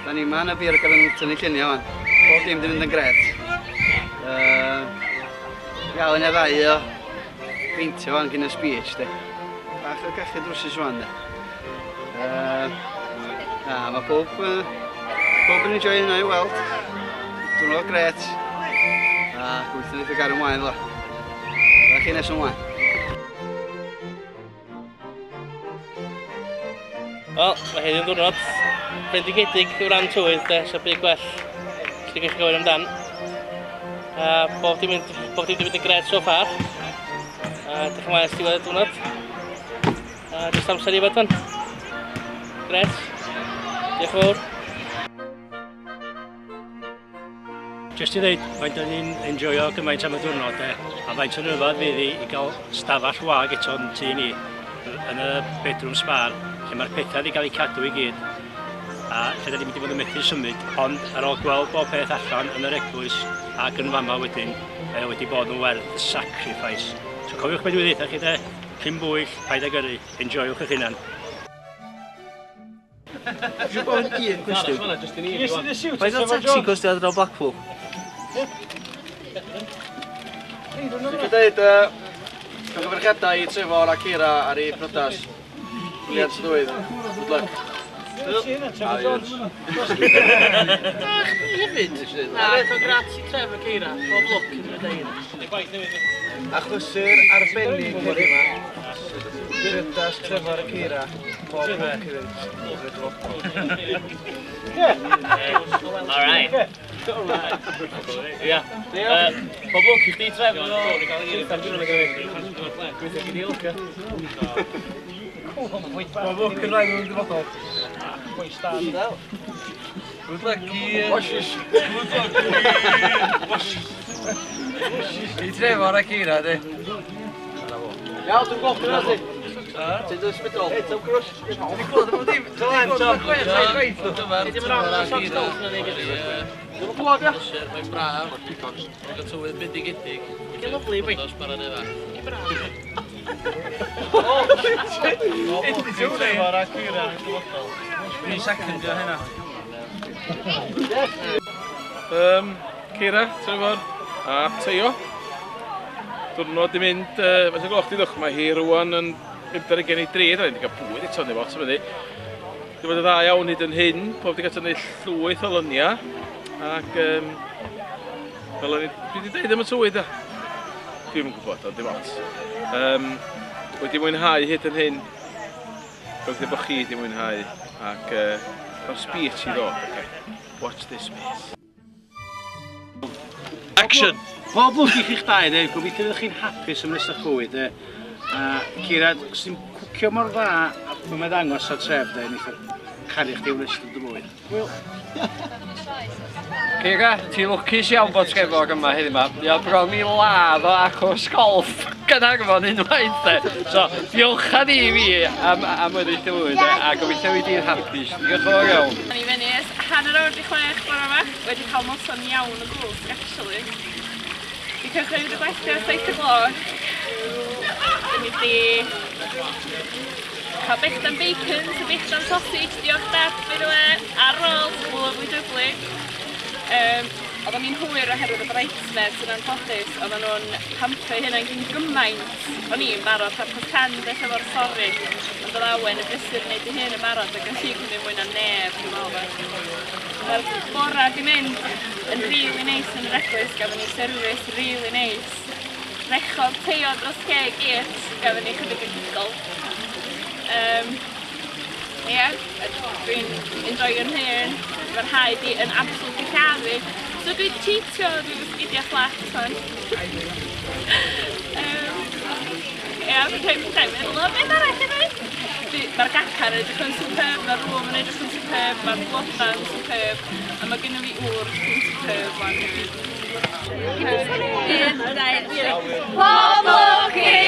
Da ni yma yn y beer garden yn tynnu lluniau wan. Pob dim di mynd yn gret. Iawn e ddau o beintio wan gyn y speech de. Bach o gachu drwsus wan de. Na, mae pob yn enjoy hynna i weld. Diwrnod gret. A gobeithio wneith o gario ymlaen fel. Fydda chi nes ymlaen. Wel, mae heddiw'n ddiwrnod bendigedig o ran tywydd, de, so byd gwell sy'n gallu gofyn amdan. A bob dim bob dim wedi mynd yn gret so far. A edrych ymlaen at diwedd y diwrnod. A jyst amser i fod fan. Gret. Diolch yn fawr. Jyst i ddweud, faint o'n ni'n enjoyo gymaint am y diwrnod de, a faint o'n rhyfedd fydd i i gael stafell wag eto yn tŷ ni, yn y bedroom sbar, lle mae'r pethau wedi cael eu cadw i gyd, a lle da ni'n mynd i fod yn methu symud, ond ar ôl gweld bob peth allan yn yr eglwys ac yn fama wedyn, mae o wedi bod yn werth y sacrifice. So cofiwch beth dwi'n dweud chi de, cyn bwyll, paid â gyrru, enjoywch eich hunan. Dwi'n gofyn un cwestiwn. Faint o taxi costio adra o Blackpool? Dwi'n dweud, llongyfarchiadau i Trefor a Ceira ar ei priodas. Brilliant swydd. Good luck. Adios. A chdi hefyd. Na, beth o grat i Tref a Ceira. Bob lwc iddyn nhw deud. Achlysur arbennig heddiw yma. Priodas Trefor a Ceira. Pob lwc iddynt. Alright. Ia. Pob lwc i chdi, Tref. Gweithio gyd i lwc, ia. Pob lwc yn rhaid yn dyfodol. Good luck i... Washes. Good luck i... Washes. I Trefor a Ceira, di. Iawn, dwi'n gweld chdi ti. Ti'n dod sbydol? Hey, Tom Cruise. Ti'n clywed am dim? Tom, Tom. Dim yn rhan o'r socks golf na ni. Dwi'n clywed, ia? Mae'n braf. Mae'n cael tywydd bendigedig. Mae'n lyfli, boi. Dos bara neva. Trefor a Ceira yn dyfodol. Dwi'n secondio hynna. Ceira, Trefor a Teio. Diwrnod di mynd, faint o gloch di ddwch, mae hi rwan yn 2:45, da ni wedi cael bwyd eto neu bot, fyny. Di bod yn dda iawn hyd yn hyn, pob di gael tynnu llwyth o lyniau, ac fel o'n i, dwi wedi dweud am y tywydd, dwi'm yn gwybod, ond dim ots. Wedi mwynhau hyd yn hyn, gobeithio bod chi wedi mwynhau, ac mae'r speech i ddod, okay. Watch this space. Action! Pob lwc i chi'ch dau, de. Gobeithio fyddwch chi'n hapus am rest o'ch bywyd, de. A Ceira, os ti'n cwcio mor dda, a pan mae ddangos ar Tref, de, neith o caru chdi am rest o dy fywyd. Hwyl. Ceira, ti'n lwcus iawn bod Trefor yma heddiw yma. Mae o bron i ladd o achos golff Gaernarfon unwaith, de. So, diolch a ni i fi am weddill dy fywyd, de, a gobeithio fi di'n hapus. Diolch yn fawr iawn. O'n i fyny ers 5:30 bore yma, wedi cael noson iawn o gwsg, actually. Di cychwyn y gwaithio 7 o gloch. Dyn ni di cael bechdan bacon, so bechdan sausage, diolch Dad, by the way, a rolls, lovely jubbly. Oedden ni'n hwyr oherwydd y bridesmaids yn anffodus, oedden nhw'n pampio hynna gyn gymaint. O'n i'n barod 10:30 beth efo'r sori, ond oedd Awen yn brysur wneud ei hun yn barod ac yn chi cymryd mwy na neb, dwi'n meddwl. Mae'r bora di mynd yn really neis yn yr eglwys, gafon ni service really neis. Rechodd Teo dros lle gyd, gafon ni chydig o giggle. Ie, dwi'n enjoyo'n hun, mae'r haid i yn absolutely llafu. So dwi'n cheatio, dwi'n sgidiau fflat fan. Ie, mae'n rhaid pethau meddwl o beth arall i ddweud. Mae'r gacan yn edrych yn superb, mae'r room yn edrych yn superb, mae'r blodau yn superb, a mae gennym fi ŵr sy'n superb fan hefyd. 1, 2, 3. Pob lwc i